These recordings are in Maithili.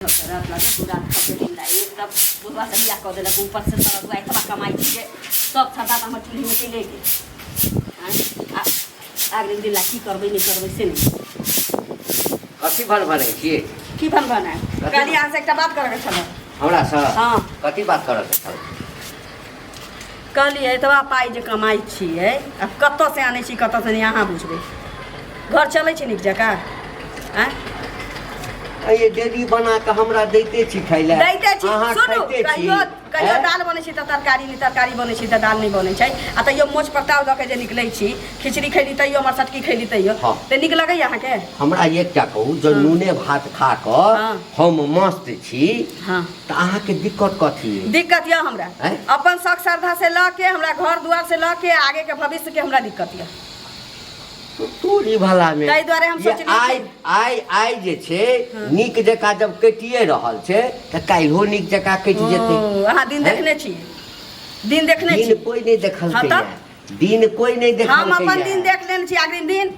रात लागे पूरा खके दिन ला एक तब बुढ़वा से बियाह कऽ देलक ऊपर से सरदुआ एतबा कमाइ छी जे सब छदा तऽ हमर चूल्हीमे चलि गेल आँय आ अग्रिम दिन ला की करबै नहि करबै से नहि। कथी भन भनै छी? की भन भनाय? कथी? कहली अहाँ से एकटा बात करऽ के छलै। हमरा से? हँ। कथी बात करऽ के छल? कहलियै एतबा पाइ जे कमाइ छियै आ कतऽ से आनै छी कतऽ से नहि अहाँ बुझबै। घर चलै छै नीक जकाँ? आँय? ये डेली बना कऽ हमरा दैते छी खाइ लए। दैते छी। अहाँ सुनू, खाइते छी। कहियो कहियो आँय? दालि बनै छै तऽ तरकारी नहि, तरकारी बनै छै तऽ दालि नहि बनै छै। आ तैयो मोछ पत्ता दऽ के जे निकलै छी, खिचड़ी खैली तैयो, हमर सटकी खैली तैयो। हँ। तऽ नीक लगैया अहाँके? हमरा एकटा कहू, जँ नूने भात खा कऽ हँ। हम मस्त छी हँ। तऽ अहाँके दिक्कत कथी अइ? दिक्कत यऽ हमरा। आँय? अपन शौक श्रद्धा से लऽ के हमरा घर दुआर से लऽ के आगे के भविष्य के हमरा दिक्कत यऽ। तोरी भला में ताहि दुआरे हम ये सोचलियै आइ आइ आइ जे छै नीक जकाँ जब कटिए रहल छै तऽ काल्हिओ नीक जकाँ कटि जेतै। ओ, अहाँ दिन हैं? देखने छी? दिन देखने दिन छी? कोई नहि देखलकै। हाँ तब? ये। दिन कोई नहि हम देखलकै अपन ये। दिन देख लेने छी। अग्रिम दिन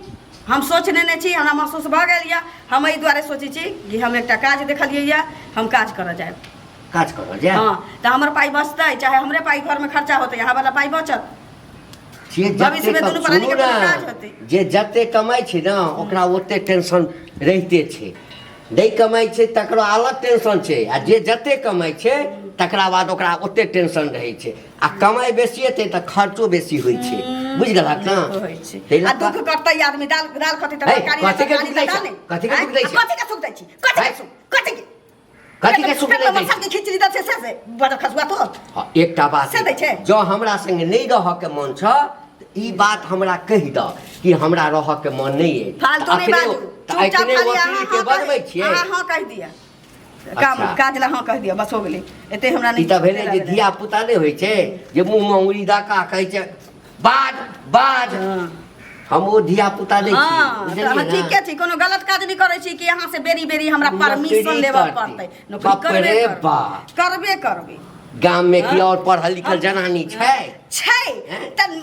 हम सोच लेने छी, हमरा महसूस भऽ गेल यऽ। हम एहि दुआरे सोचै छी कि हम एकटा काज देखलियै यऽ, हम काज करऽ जायब। काज करऽ जायब? हँ, तऽ हमर पाइ बचतै, चाहे हमरे पाइ घरमे खर्चा होतै, अहाँ वाला पाइ बचत। जे भविष्यमे जते दुनू प्राणीके सुनू कोनो ने काज होतै। जे जते कमाइ छै ने ओकरा ओते टेंशन रहिते छै। नहि कमाइ छै तकरो अलग टेंशन छै, आ जे जते कमाइ छै तकरा बाद ओकरा ओते टेंशन रहै छै। आ कमाइ बेसी हेतै तऽ खर्चो बेसी होइ छै, बुझि गेलहक ने? होइ छै। ताहि लऽ आ कऽ- दुख करतै आदमी, दाल दाल खतै तऽ है, तरकारी नहि, कथी के तरकारी दुख दै तऽ दाल छै? नहि। कथी के आँय? दुख दै छै? आ कथी के सुख दै छी? कथी के है? सुख? कथी के? कथी के सुख पेट नहि में दै छै? सबके खिचड़ी दै छै से से बड़ खसुआ तो। हँ, एकटा बात से दै छै? जँ हमरा संगे नहि रहऽके मन छ तऽ ई बात हमरा कहि दऽ कि हमरा रहऽके मन नहि अछि। फालतू नहि अखने बाजू। तऽ चुपचाप अखने खाली वकील अहाँ के हँ बजबै कहि छियै। अहाँ हँ कहि दिअ। काम अच्छा। काज ला हँ कहि दिअ, बस हो गेलै। एते हमरा ई नहि तऽ भेलै जे धिया पुता नहि होइ छै जे मुँहमे उंगली दऽ कऽ कहै छै बाज बाज। हँ। हम ओ धिया पुता नहि छी। हँ, तऽ बुझलियै अहाँ ने? ठीके छी, कोनो गलत काज नहि करै छी कि अहाँ से बेरी बेरी हमरा नौकरी परमिशन लेबऽ करतै। पड़तै। नौकरी बाप करबे रे करबै। बाप। करबे करबै। गाम में की और पढ़ल लिखल जनानी छै? छै तऽ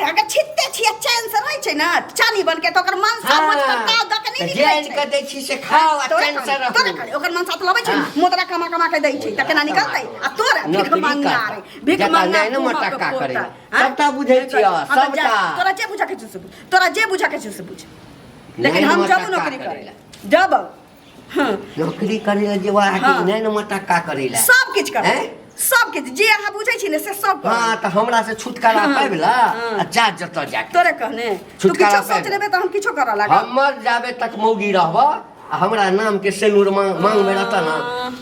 अगर छिटते छियै, चैन से रहै छै ने चानी बन के, तऽ ओकर मनसा मोच पर ताव दऽ के नहि तऽ जे निकलै आनि छै। कऽ दै छी से खाओ आ तोरा चैन से कहली, रहू। तोरा कहली, ओकर मनसा तऽ लबै छै। हाँ। मोदरा कमा कमा के दै छै तऽ केना निकलतै? आ तोरा भीख नौकरी मंगा करता। रे भीख जकरा मंगा नहि ने कुम्हक मटक्का पोता। करै। आँय? सबटा बुझै छियै, हँ, तऽ जा, सबटा। तोरा जे बुझऽ के छौ से बुझ, तोरा जे बुझऽ के छौ से बुझ, लेकिन नहि हम जब मटक्का नौकरी करै करै लए। जब हँ। नौकरी करै लए जेबा हाँ। नहि ने मटक्का करै लए। सब किछु करबै। हैं? सब किछु जे अहाँ बुझै छी ने से सब करबै। हाँ तऽ हमरा से छुटकारा हाँ, पाबि ला हाँ। आ जा जतऽ जाके। तोरे कहने तू छुटकारा किछो सोच पाबि। लेबे तऽ हम किछो करऽ लागब। हमर जाबे तक मौगी रहब आ हमरा नाम के सेनुर मांग मांग में रहता ना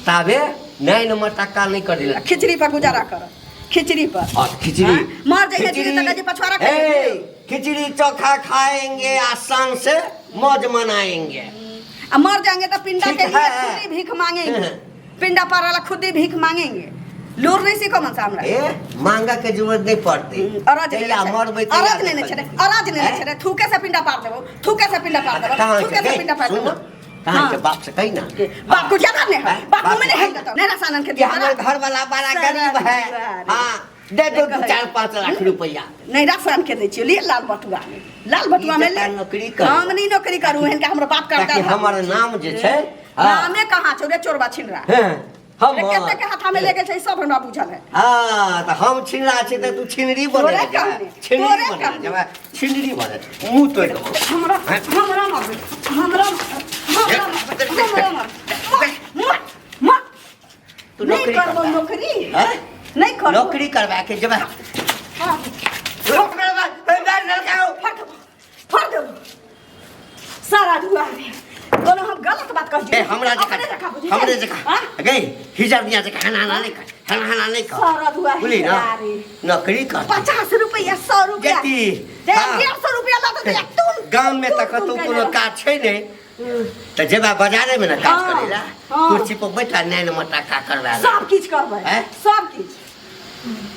ताबे नहि ने मटक्का नहि करै लए। खिचड़ी पर गुजारा कर, खिचड़ी पर। और खिचड़ी। हाँ? मर जाइए दीदी तक जे पछुआरा ए, खिचड़ी चोखा खाएंगे आसान से मौज मनाएंगे। आ मर जाएंगे तो पिंडा ठीक के लिए है। खुद ही भीख मांगेंगे, पिंडा पर वाला खुद ही भीख मांगेंगे। लूर नहीं सीखो मनसा हमरा। ए मांगा के जरूरत नहीं पड़ती। अरज लेने जहिया छलै, मरबै तहिया अरज लेने देखल छलै, जेतै। अरज लेने हैं? छलै, थूके से पिंडा पार देबो, थूके से पिंडा पार देबो, कहाँ थूके से पिंडा पार सुन देबो। ना, कहाँ हाँ। के बाप से कही ना। के बाप को ज्यादा नहीं है, हैं? बाप मुंह में से नहीं कही है तो नहीं रसानन के कि हमर दिया। घर वाला बड़ा गरीब है। सारा हाँ दे दो दू चार पाँच लाख रुपया। नहीं राशन के दै छियो, लिए लाल बटुआ में, लाल बटुआ में ई ले। जकाँ नौकरी कर। हम नहीं नौकरी करू, हिनका हमरो बाप करता ताकि हमर नाम जे छै, हाँ। नामे कहाँ छौ रे चोरबा छिनरा? हैं, हम रे कते के हाथा में ले गेल छै सब हमरा बुझल है। हाँ तऽ हम छिनरा छी तऽ तू छिनरी बने तोरे जा। कहने, छिनरी तोरे बने कहने। जा, छिनरी बने मुंह तोड़ देबो। हमरा हैं? हमरा मारबे, हमरा हमरा मारबे, हमरा मारबे। मर मर। तू नहीं नौकरी करबो करबा। नौकरी। हैं? नहीं करबो। नौकरी करबा के जेबा। हाँ। फाड़ देबो, फाड़ देबो। सारा दुआरे कोनो हम गलत बात कह ए हमरा जकाँ अपने जकाँ बुझै हमरे छै। जकाँ हाँ? गई हिजरनिया जकाँ हना हना नहि कर, हना हना नहि कर। सारा दुआरे बुझली ना? रे। नौकरी कर। 50 रुपया 100 रुपया जेती, दे, हाँ। 150 रुपया लऽ दे, तुम गाम में तऽ तुम कतौ तुम कोनो कहि काज छै नहि तऽ जेबा बाजारे में ने काज हाँ, करै ला। हाँ। कुर्सी पर बैठा नैन मटाका करवा ला। सब किछु करबै। हैं? सब किछु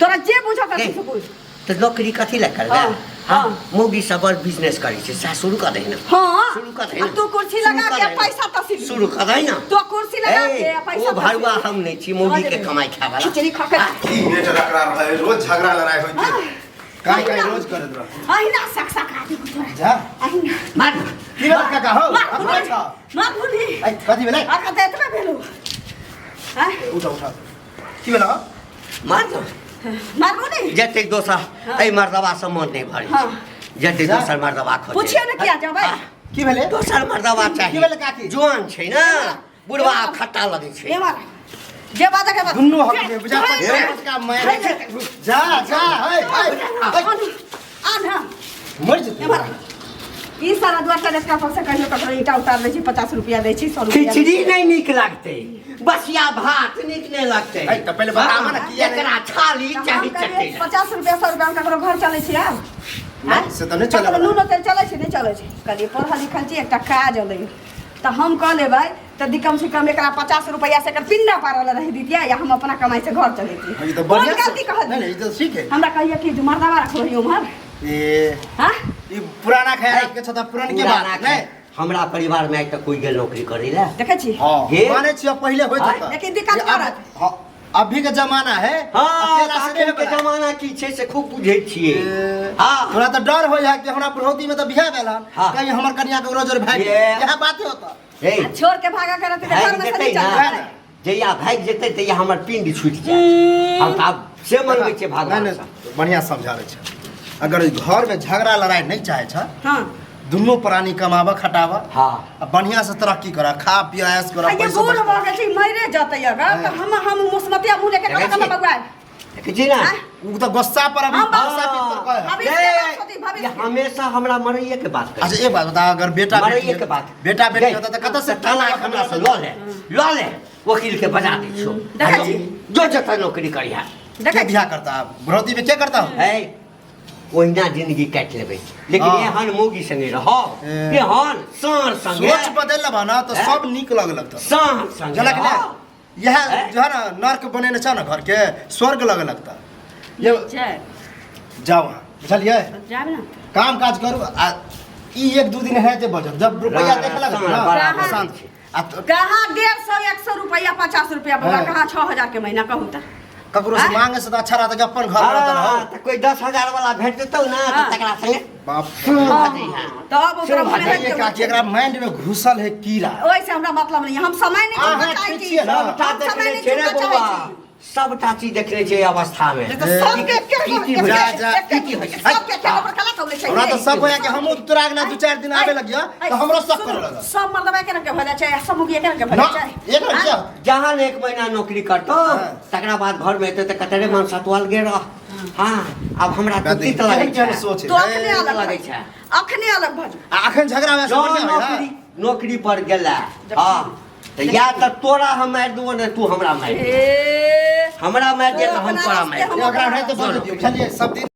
तोरा जे बुझऽ के गई। से बुझ। तऽ नौकरी कथी लए करबै? हाँ, हाँ, हाँ। मौगी सब बड़ बिजनेस करै छै, सएह शुरू कऽ दही ने। हाँ। शुरू कऽ दही आ ने। तू कुर्सी शुरू लगा कऽ के दही ने। पैसा तसील। शुरू कऽ दही ने। तो कुर्सी लगा ए, के आ पैसा ओ भरुआ तसील। हम नहि छी, मौगी के कमाई खाय वाला। खिचड़ी खा के की नेट रखड़ा रहे, रोज झगड़ा लड़ाई होइत छै। काय काय रोज करैत रह। अहिना सक सक आदि तोरा। जा। अहिना। मार। की भेल काका हौ? मार अखन भुली। छौ? मार भुली। ऐ, कथी भेलै? अखन तऽ एतबे भेलौ। हाँ? उठा उठा की भेल हँ? मार दो मारबो नहीं जते दोसर एहि मर्दबा से मन नहि भरै हाँ। छै जते जा। दोसर मर्दबा खोजे पूछिए ने किया जेबै की भेलै दोसर मर्दबा चाही की भेलै काकी? जुआन छै ने बुढ़वा आब खट्टा लगै छै एमहर जे बाजा के बात दुनू हक में बुझा पड़ै का मैं जा जा हे हे आन हाँ मर जेतै एमहर ई सारा दुआर चले इसका पर से कहियो ककरो ईटा उतार दै छी 50 रुपया दै छी 100 रुपया दै छी। खिचड़ी नहि नीक लगतै बसिया भात नीक नहि लगतै ऐ, तऽ पहिले बताबऽ ने किया नहि- एकरा छाली तऽ हम चाही कहलियै, चटै 50 रुपया 100 रुपया ककरो घर चलै छै आब नहि, से तऽ नहि चलै ककरो नूनो तेल चलै छै नहि चलै छै कहलियै पढ़ल लिखल छी एकटा काज अलै तऽ हम कऽ लेबै तऽ दी कम से कम एकरा 50 रुपया से एकर पिंडा पारल रहि दितियै या हम अपना कमाई से घर चलैती ई तऽ कोन बढ़िया गलती कहल नहीं नहीं ई तऽ ठीक है हमरा कहिया कि मर्दावा रखबै उम्हर ए हाँ ई पुराना ख्याल के छ तऽ पुरान के बात नहीं नहीं हमरा परिवार में आइ तक कोई गेल नौकरी करै ला देखै छी हाँ हे? माने छी अब पहिले होइत हाँ? होता लेकिन दिक्कत ये अब- करत। हाँ, अभी के जमाना है हाँ अकेला से अखन नहीं के बना। जमाना की छै से खूब बुझै छियै ए, हाँ हमरा तऽ डर होइ है कि हमरा बुढ़ौती में तऽ बियाह भेल हन हाँ। कहीं हमर कनिया के रोज भाग ये। इएह बात होता हे आ छोड़ के भागा करत तऽ घर भागि में से जेतै नहीं ना चलतै जहिया भागि जेतै तहिया हमर पिंड छूटि जायत हम तऽ आब से मनबै छियै भगवान नहीं सँ। नहीं बढ़िया समझाबै छै अगर घर में झगड़ा लड़ाई नहीं चाहे छ हाँ दुनू प्राणी कमाबऽ खटाबऽ हाँ आ बढ़िया से तरक्की करऽ खा पिया ऐश करऽ आ ये पैसा बूढ़ बचत भऽ गेल छै मरे जतै अगर तऽ हम मुसमतिया मुँह लेके देखै कतऽ छियै? कतऽ बौआएब देखै छी ना आँय? उ तऽ गुस्सा पर अभी हम गुस्सा पी पर कहे भविष्य के बात सोची, भविष्य ये के। हमेशा हमरा मरैये के बात करै अच्छा एक बात बता अगर बेटा मरैये बेटी के बात बेटा बेटी होता तऽ कतऽ से तलाक हमरा से लऽ ले लऽ ले वकील के बजा दै छियौ देखै छी। जो जतऽ नौकरी करिहा देखै के छी बियाह करता बुढ़ौती में के करता हो है ओहिना जिंदगी काटि लेबै लेकिन हाँ। एहन मौगी संगे रहब ए। एहन साँढ़ संगे सोच बदल लेबा ना तऽ हैं? सब नीक लग लगता साँढ़ संगे झलक ने रहब। यह हैं? जो है ना नर्क बनेने छ ना घर के स्वर्ग लगे लगता ये छै जाओ वहाँ बुझलियै जाब ना काम काज करू आ ई एक दू दिन है जे बचत जब रुपया देखे लगत ना बराबर। शांत आ तो कहाँ 150 100 रुपया 50 रुपया बौआ हाँ। कहाँ 6000 के महीना कहू तऽ ककरो से हाँ? मांगे से तो अच्छा रहता कि अपन घर रहता हाँ, रहो तऽ कोई 10,000 वाला भेट देतौ ना तऽ हाँ। तकरा संगे बाप शुरू भऽ हाँ, जइहे। तब ओकरा शुरू भऽ मने जाइए ये काकी एकरा माइंड में घुसल है कीड़ा ओहिसे हमरा मतलब नहीं हम समय नहीं अहाँ चुका चाहै ठीक छी छियै ना? सबटा हम समय देखने नहीं छियै रे चुका बौआ चाहै छी सबटा चीज देखने छियै अवस्था में नहीं तऽ सबके एके की की एके- होइ जा, छै? जा, एके- की की होइ छै? सबके एके गोबर कला तौले छै हमरा तऽ शक होया कि हमहूँ तोरा अगना दू चारि दिन आबे लगिया तऽ हमरो शक करे लगल सब मर्दबा के रंग के भऽ जाइ छै आ सब मुगिया के रंग के भऽ ना जाइ छै एक रंग क्या जहाँ एक महीना नौकरी करतौ हाँ। तकरा बाद घर में एतौ तऽ कतरे मन सतुआल गेल रह हाँ अब हमरा तऽ तीत लगै केहन छै सोच तो अखने है अलग लगै छै। अखने अलग भऽ जाउ आ अखन झगड़ा होया से जँ बढ़िया होय नौकरी नौकरी पर गेला हाँ तऽ या तऽ तोरा हम मारि देबो ने तू हमरा मारि दे ए हमरा मारि दे तऽ हम अपना तोरा रास्ते मारि हम देबो ओकरा रहै तऽ बदल दियौ बुझलियै सब दिन